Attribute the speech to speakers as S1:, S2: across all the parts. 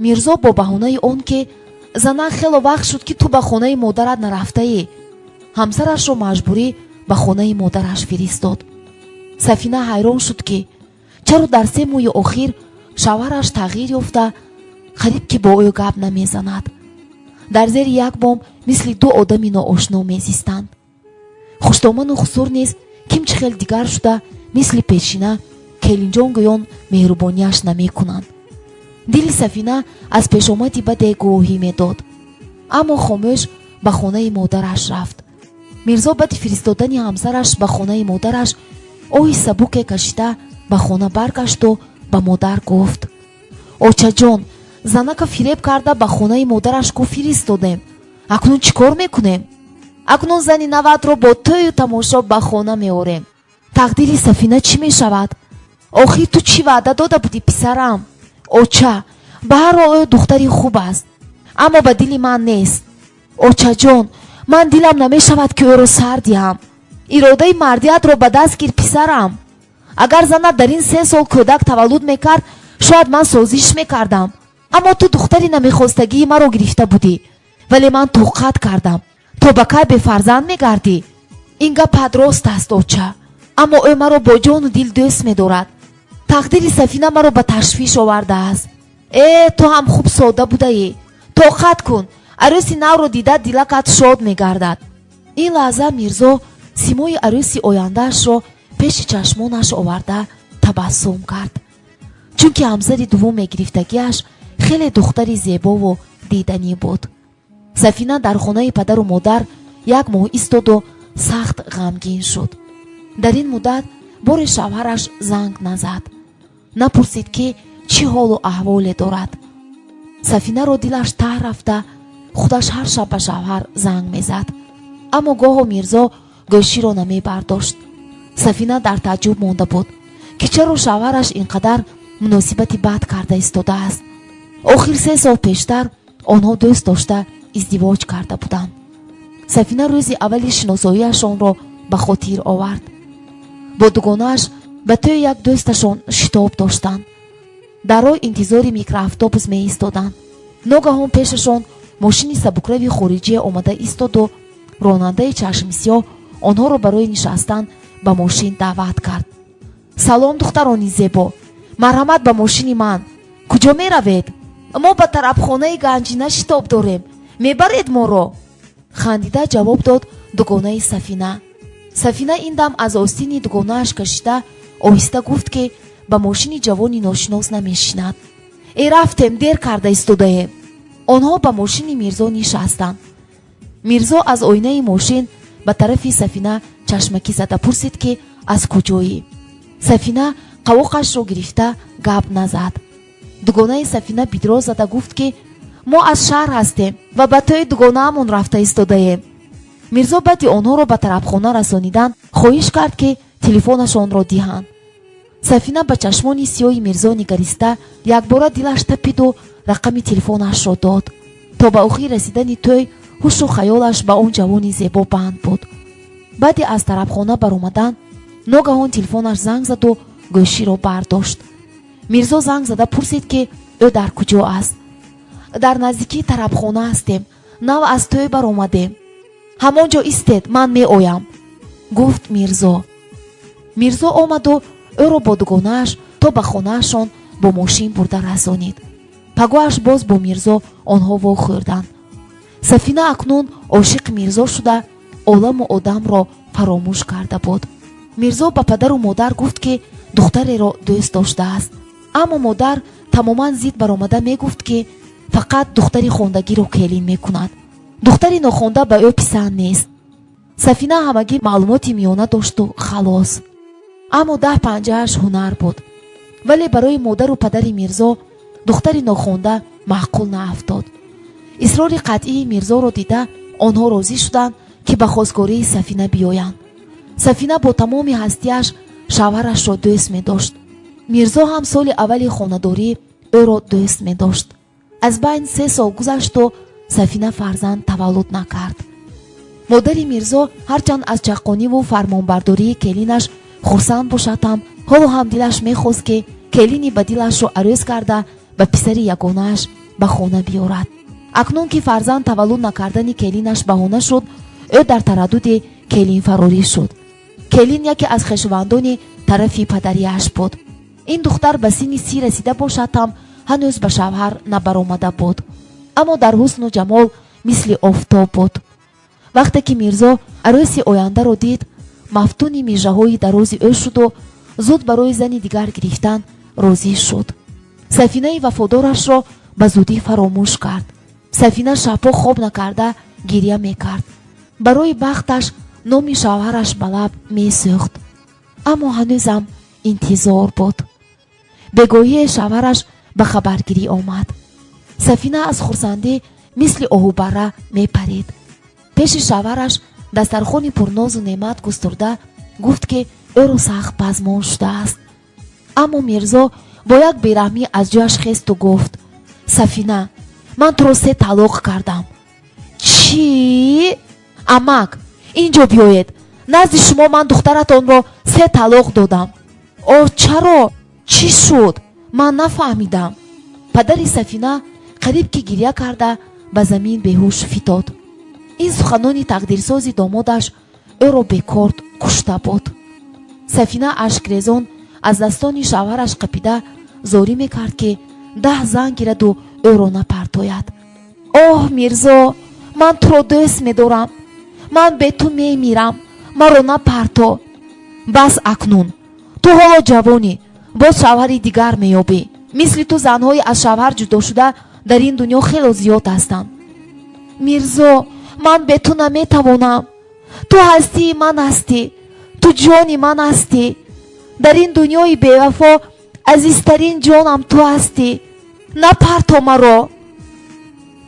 S1: Мирзо бо баҳонаи он ки занак хело вақт шуд, ки ту ба хонаи модарат нарафтаӣ, ҳамсарашро маҷбурӣ ба хонаи модараш фиристод. Сафина ҳайрон шуд, ки чаро дар 3 моҳи охир шавҳараш тағйир ёфта, қариб ки бо ӯ гап намезанад. Дар зери як бом мисли ду одами ноошно мезистанд. Хуштоману хусур низ ким чӣ хел дигар шуда, мисли пешина келинҷон гӯён меҳрубонияш намекунанд. Дили Сафина аз пешомади баде гувоҳӣ медод, аммо хомӯш ба хонаи модараш рафт. Мирзо баъди фиристодани ҳамсараш ба хонаи модараш оҳи сабуке кашида ба хона баргашту ба модар гуфт: «Очаҷон, занака фиреб карда ба хонаи модараш ку фиристодем. Акнун чӣ кор мекунем?» «Акнун зани наватро бо тӯю тамошо ба хона меорем». «Тақдири Сафина чӣ мешавад? Охир ту чӣ ваъда дода будӣ, писарам?» «Оча, ба ҳар ҳол ӯ духтари хуб аст, аммо ба дили ман нест. Очаҷон, ман дилам намешавад, ки ӯро сар диҳам». «Иродаи мардиятро ба даст гир, писарам. Агар занат дар ин 3 сол кӯдак таваллуд мекард, шояд ман созиш мекардам, аммо ту духтари намехостагии маро гирифта будӣ, вале ман тоқат кардам. То ба кай бефарзанд мегардӣ?» «Ин гапат рост аст, оча, аммо ӯ маро бо ҷону дил дӯст медорад. Тақдири Сафина маро ба ташвиш овардааст». «Э, ту ҳам хуб сода будаӣ. Тоқат кун, арӯси навро дида дилакат шод мегардад». Ин лаҳза Мирзо симои арӯси ояндаашро пеши чашмонаш оварда табассум кард, чунки ҳамсари дуввум мегирифтагиаш хеле духтари зебову диданӣ буд. Сафина дар хонаи падару модар як моҳ истоду сахт ғамгин шуд. Дар ин муддат боре шавҳараш занг назад, напурсид, ки чӣ ҳолу аҳволе дорад. Сафинаро дилаш таҳ рафта, худаш ҳар шаб ба шавҳар занг мезад, аммо гоҳо Мирзо гӯширо намебардошт. Сафина дар тааҷҷуб монда буд, ки чаро шавҳараш ин қадар муносибати бад карда истодааст. Охир 3 сол пештар онҳо дӯст дошта издивоҷ карда буданд. Сафина рӯзи аввали шиносоиашонро ба хотир овард. Бо дугонааш ба тӯи як дӯсташон шитоб доштанд. Дар роҳ интизори микроавтобус меистоданд. Ногаҳон пешашон мошини сабукрави хориҷие омада истоду ронандаи чашмсиёҳ онҳоро барои нишастан ба мошин даъват кард. «Салом, духтарони зебо, марҳамат ба мошини ман. Куҷо меравед?» «Мо ба тарабхонаи Ганҷина шитоб дорем. Мебаред моро?» — хандида ҷавоб дод дугонаи Сафина. Сафина ин дам аз остини дугонааш кашида оҳиста гуфт, ки ба мошини ҷавони ношинос намешинад. «Э, рафтем, дер карда истодаем». Онҳо ба мошини Мирзо нишастанд. Мирзо аз оинаи мошин ба тарафи Сафина чашмакӣ зада пурсид, ки аз куҷоӣ. Сафина қавоқашро гирифта гап назад. Дугонаи Сафина бидро зада гуфт, ки мо аз шаҳр ҳастем ва ба тӯи дугонаамон рафта истодаем. Мирзо баъди онҳоро ба тарабхона расонидан хоҳиш кард, ки телефонашонро диҳанд. Сафина ба чашмони сиёҳи Мирзо нигариста якбора дилаш тапиду рақами телефонашро дод. То ба охир расидани тӯй ҳушу хаёлаш ба он ҷавони зебо банд буд. Баъди аз тарабхона баромадан ногаҳон телефонаш занг заду гӯширо бардошт. Мирзо занг зада пурсид, ки ӯ дар куҷо аст. «Дар наздикии тарабхона ҳастем, нав аз тӯй баромадем». «Ҳамон ҷо истед, ман меоям», — гуфт Мирзо. Мирзо омаду ӯро бо дугонааш то ба хонаашон бо мошин бурда расонид. Пагоҳаш боз бо Мирзо онҳо вохӯрданд. Сафина акнун ошиқи Мирзо шуда, оламу одамро фаромӯш карда буд. Мирзо ба падару модар гуфт, ки духтареро дӯст доштааст, аммо модар тамоман зид баромада мегуфт, ки фақат духтари хондагиро келин мекунад, духтари нохонда ба ӯ писанд нест. Сафина ҳамагӣ маълумоти миёна дошту халос, аммо даҳ панҷааш ҳунар буд. Вале барои модару падари Мирзо духтари нохонда маъқул наафтод. Исрори қатъии Мирзоро дида, онҳо розӣ шуданд, ки ба хостгории Сафина биёянд. Сафина бо тамоми ҳастиаш шавҳарашро дӯст медошт. Мирзо ҳам соли аввали хонадорӣ ӯро дӯст медошт. Аз байн 3 сол гузашту Сафина фарзанд таваллуд накард. Модари Мирзо ҳарчанд аз чаққониву фармонбардории келинаш хурсанд бошад ҳам, ҳоло ҳам дилаш мехост, ки келини ба дилашро арӯз карда, ба писари ягонааш Ба хона биёрад. Акнун ки фарзанд таваллуд накардани келинаш баҳона шуд, ӯ дар тараддуди келинфарорӣ шуд. Келин яке аз хешовандони тарафи падарияш буд. Ин духтар ба синни 30 расида бошад ҳам, ҳанӯз ба шавҳар набаромада буд, аммо дар ҳусну ҷамол мисли офтоб буд. Вақте ки Мирзо арӯси ояндаро дид, мафтуни мижаҳои дарози ӯ шуду зуд барои зани дигар гирифтан розӣ шуд. Сафинаи вафодорашро ба зудӣ фаромӯш кард. Сафина шабҳо хоб накарда гиря мекард. Барои бахташ номи шавҳараш ба лаб месӯхт, аммо ҳанӯзам интизор буд. Бегоҳие шавҳараш ба хабаргирӣ омад. Сафина аз хурсандӣ мисли оҳубара мепарид. Пеши шавҳараш дастархони пурнозу неъмат густурда гуфт, ки ӯро сахт пазмон шудааст. Аммо Мирзо бо як бераҳмӣ аз ҷояш хесту гуфт: «Сафина, ман туро се талоқ кардам». «Чӣ? Амак, ин ҷо биёед. Назди шумо ман духтаратонро се талоқ додам». «О, чаро? Чӣ шуд? Ман нафаҳмидам». Падари Сафина қариб ки гиря карда ба замин беҳуш фитод. Ин суханони тақдирсози домодаш ӯро бекорд кушта буд. Сафина ашкрезон аз дастони шавҳараш қапида зорӣ мекард, ки 10 зан гираду ӯро напартояд. «Оҳ, Мирзо, ман туро дӯст медорам. Ман бе ту мемирам. Маро напарто». «Бас акнун. Ту ҳоло ҷавонӣ, боз шавҳари дигар меёбӣ. Мисли ту занҳои аз шавҳар ҷудошуда дар ин дунё хело зиёд ҳастанд». «Мирзо, ман бе ту наметавонам. Ту ҳастии ман ҳастӣ, ту ҷони ман ҳастӣ. Дар ин дунёи бевафо азизтарин ҷонам ту ҳастӣ. Напарто маро».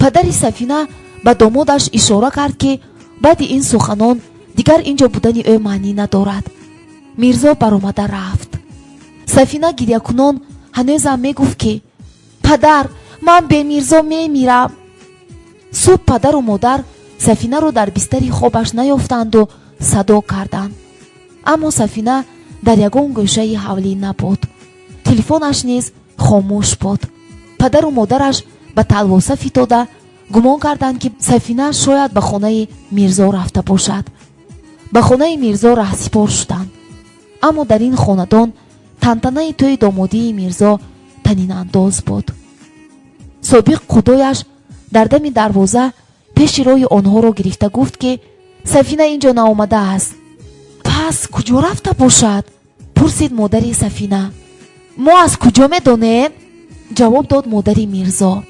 S1: Падари Сафина ба домодаш ишора кард, ки баъди ин суханон дигар ин ҷо будани ӯ маънӣ надорад. Мирзо баромада рафт. Сафина гирякунон ҳанӯзам мегуфт, ки «Падар, ман бе Мирзо мемирам». Субҳ падару модар Сафинаро дар бистари хобаш наёфтанду садо карданд, аммо Сафина дар ягон гӯшаи ҳавлӣ набуд. Телефонаш низ хомӯш буд. Падару модараш ба талвоса фитода гумон карданд, ки Сафина шояд ба хонаи Мирзо рафта бошад. Ба хонаи Мирзо раҳсипор шуданд, аммо дар ин хонадон тантанаи тӯи домодии Мирзо танинандоз буд. Собиқ худояш дар дами дарвоза пеши роҳи онҳоро гирифта гуфт, ки Сафина ин ҷо наомадааст. «Пас куҷо рафта бошад?» — пурсид модари Сафина. «Мо аз куҷо медонем?» — ҷавоб дод модари Мирзо.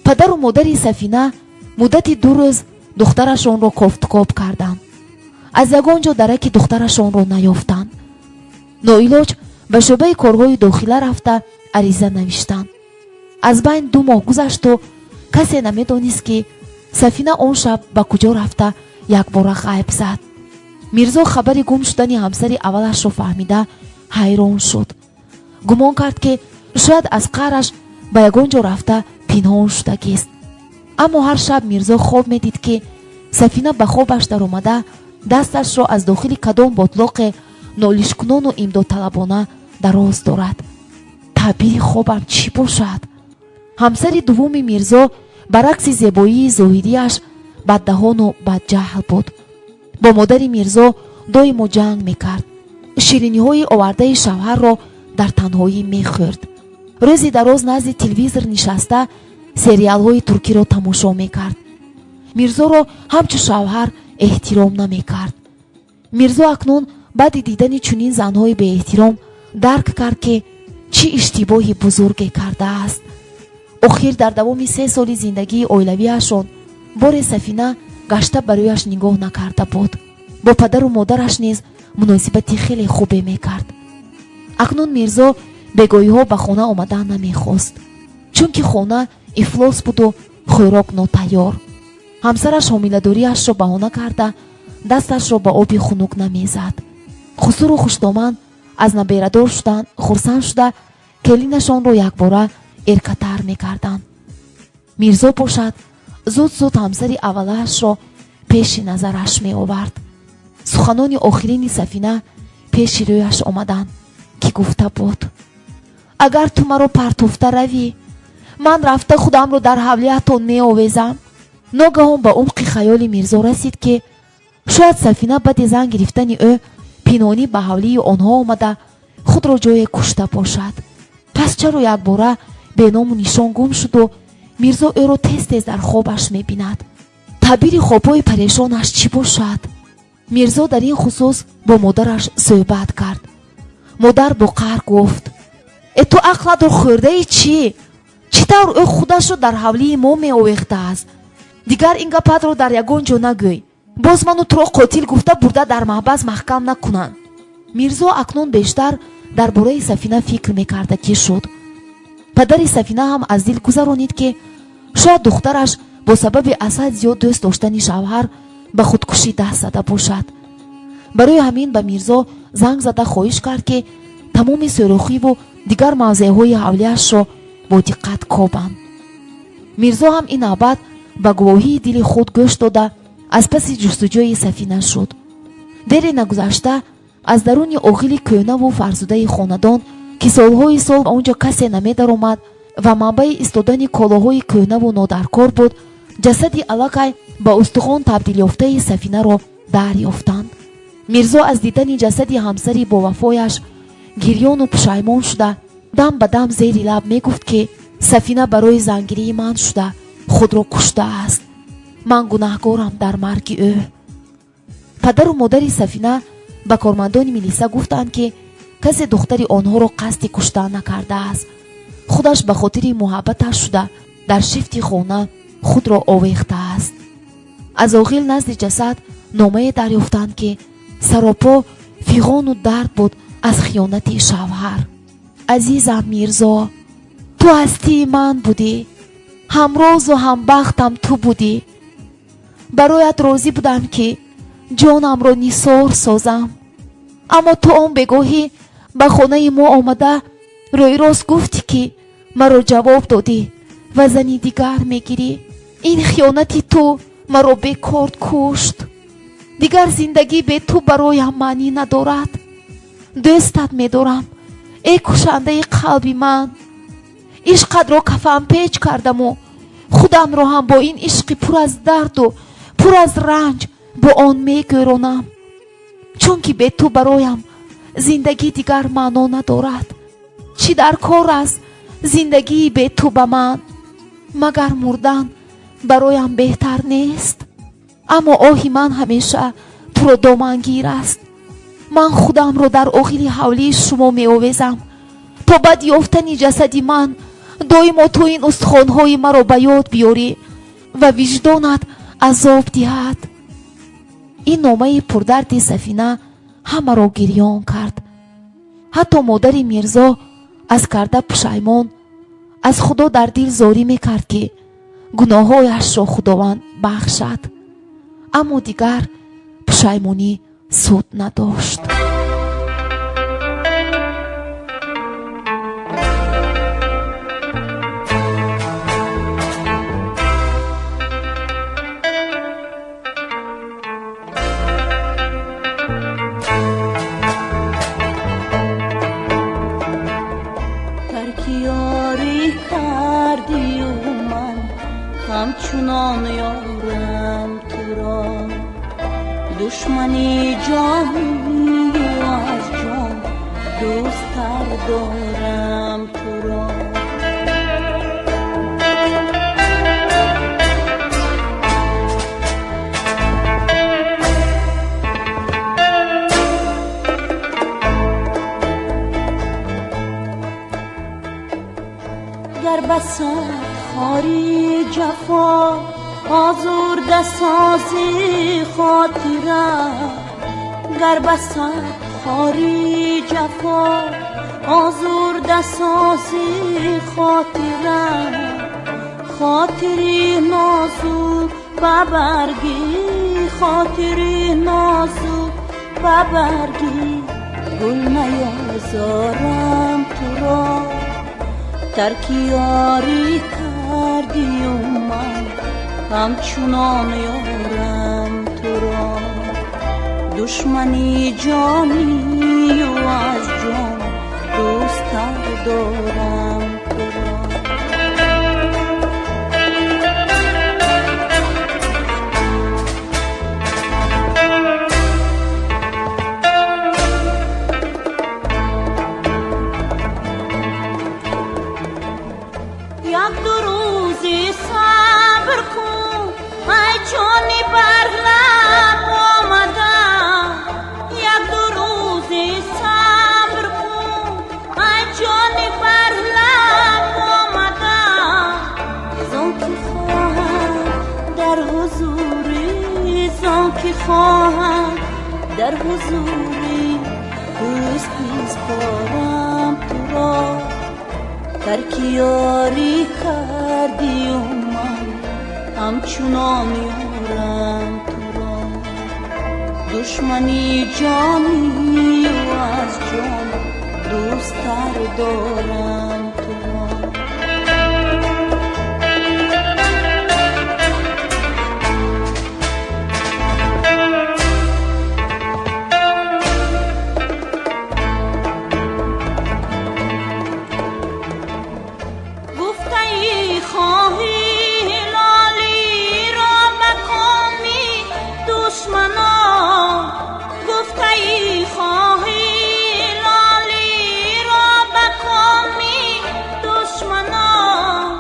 S1: Падару модари Сафина муддати 2 рӯз духтарашонро кофткоб карданд. Аз ягон ҷо дараки духтарашонро наёфтанд. Ноилоҷ ба шӯъбаи корҳои дохила рафта ариза навиштанд. Аз байн 2 моҳ гузашту касе намедонист, ки Сафина он шаб ба куҷо рафта якбора ғайб зад. Мирзо хабари гум шудани ҳамсари аввалашро фаҳмида ҳайрон шуд. Гумон кард, ки шояд аз қаҳраш ба ягон ҷо рафта пинҳон шудагист. Аммо ҳар шаб Мирзо хоб медид, ки Сафина ба хобаш даромада, дасташро аз дохили кадом ботлоқе нолишкунону имдодталабона дароз дорад. Таъбири хобам чӣ бошад? Ҳамсари дуввуми Мирзо баръакси зебоии зоҳирияш баддаҳону бадҷаҳл буд. Бо модари Мирзо доимо ҷанг мекард. Шириниҳои овардаи шавҳарро дар танҳоӣ мехӯрд. Рӯзи дароз назди телевизор нишаста сериалҳои туркиро тамошо мекард. Мирзоро ҳамчун шавҳар эҳтиром намекард. Мирзо акнун баъди дидани чунин занҳои беэҳтиром дарк кард, ки чӣ иштибоҳи бузурге кардааст. Охир дар давоми 3 соли зиндагии оилавиашон боре Сафина гашта ба рӯяш нигоҳ накарда буд. Бо падару модараш низ муносибати хеле хубе мекард. Акнун Мирзо бегоҳиҳо ба хона омадан намехост, чунки хона ифлос буду хӯрок нотайёр. Ҳамсараш ҳомиладориашро баҳона карда дасташро ба оби хунук намезад. Хусуру хушдоман аз наберадор шудан хурсанд шуда, келинашонро якбора эркатар мекарданд. Мирзо бошад, зуд зуд ҳамсари аввалаашро пеши назараш меовард. Суханони охирини Сафина пеши рӯяш омаданд, ки гуфта буд: «Агар ту маро партофта равӣ, Ман рафта худамро дар ҳавлиятон меовезам. Ногаҳон ба умқи хаёли Мирзо расид, ки шояд Сафина баъди зан гирифтани ӯ пинҳонӣ ба ҳавлии онҳо омада, худро ҷое кушта бошад. Пас чаро якбора беному нишон гум шуду Мирзо ӯро тез тез дар хобаш мебинад? Таъбири хобҳои парешонаш чӣ бошад? Мирзо дар ин хусус бо модараш суҳбат кард. Модар бо қаҳр гуфт: «Э, ту ақл надор, хӯрдаи чӣ? Чӣ тавр ӯ худашро дар ҳавлии мо меовехтааст? Дигар ин гапатро дар ягон ҷо нагӯй, боз ману туро қотил гуфта бурда дар маҳбас маҳкам накунанд». Мирзо акнун бештар дар бораи Сафина фикр мекарда ки шуд. Падари Сафина ҳам аз дил гузаронид, ки шояд духтараш бо сабаби аз ҳад зиёд дӯст доштани шавҳар ба худкушӣ даст зада бошад. Барои ҳамин ба Мирзо занг зада хоҳиш кард, ки тамоми сӯрохиву дигар мавзеъҳои ҳавлиашро бо диққат кобанд. Мирзо ҳам ин навбат ба гувоҳии дили худ гӯш дода, аз паси ҷустуҷӯи Сафина шуд. Дере нагузашта аз даруни оғили кӯҳнаву фарсудаи хонадон, ки солҳои сол он ҷо касе намедаромад ва манбаи истодани колоҳои кӯҳнаву нодаркор буд, ҷасади аллакай ба устухон табдилёфтаи Сафинаро дарёфтанд. Мирзо аз дидани ҷасади ҳамсари бовафояш гирёну пушаймон шуда, дам ба дам зери лаб мегуфт, ки Сафина барои зангирии ман шуда худро куштааст, ман гунаҳгорам дар марги ӯ. Падару модари Сафина ба кормандони милиса гуфтанд, ки касе духтари онҳоро қасди куштан накардааст, худаш ба хотири муҳаббаташ шуда дар шифти хона худро овехтааст. Аз оғил назди ҷасад номае дарёфтанд, ки саропо фиғону дард буд аз хиёнати шавҳар. «Азизам Мирзо, ту ҳастии ман будӣ, ҳамрозу ҳамбахтам ту будӣ. Бароят розӣ будам, ки ҷонамро нисор созам, аммо ту он бегоҳӣ ба хонаи мо омада, рӯйрост гуфтӣ, ки маро ҷавоб додӣ ва зани дигар мегирӣ. Ин хиёнати ту маро бекорд кушт. Дигар зиндагӣ бе ту бароям маънӣ надорад. Дӯстат медорам, эй кушандаи қалби ман. Ишқатро кафанпеч кардаму худамро ҳам бо ин ишқи пур аз дарду пур аз ранҷ бо он мегӯронам, чунки бе ту бароям зиндагӣ дигар маъно надорад. Чӣ дар кор аст зиндагии бе ту ба ман? Магар мурдан бароям беҳтар нест? Аммо оҳи ман ҳамеша туро домангир аст. Ман худамро дар оғили ҳавлии шумо меовезам, то баъд ёфтани ҷасади ман доимо ту ин устухонҳои маро ба ёд биёрӣ ва виҷдонат азоб диҳад». Ин номаи пурдарди Сафина ҳамаро гирён кард. Ҳатто модари Мирзо аз карда пушаймон аз Худо дар дил зорӣ мекард, ки гуноҳҳояшро Худованд бахшад, аммо дигар пушаймонӣ суд надошт.
S2: Тарки ёрӣ кардию ман ҳамчунон ёрам туро, душмани ҷонию аз ҷон дӯсттар дорам туро. Гар басад хори ҷафо, озурда созӣ хотира, гар басад хори ҷафо, озурда созӣ хотира, хотири нозук ба баргӣ, хотири нозук ба баргӣ гул наёзорам туро. Тарки ёрӣ кардию ман ҳамчунон ёрам туро, душмани ҷонию аз ҷон дӯсттар дорам туро. ҷони бар лаб омада, як ду рӯзе сабр кун. Ай ҷони бар лаб омада, зон ки хоҳам дар ҳузурӣ, зон ки хоҳам дар ҳузурӣ пӯст биспорам туро. Тарки ёрӣ кардию ман ҳамчунон ёрам туро. Душмани ҷонию аз ҷон дӯсттар дорам туро. Гуфтаи хоҳӣ ҳилолиро ба коми душманон, гуфтаи хоҳӣ ҳилолиро ба коми душманон.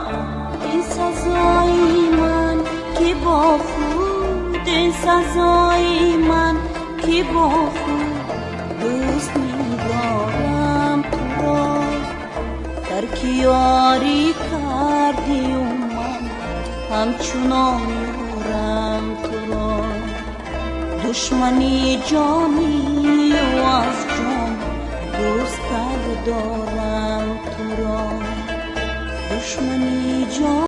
S2: Ин сазои ман ки бо худ, ин сазои ман ки бо худ дӯст медорам туро. Тарки ёрӣ кардию ман ҳамчунон ёрам туро. Душмани ҷонию аз ҷон дӯсттар дорам туро. Душмани ҷон.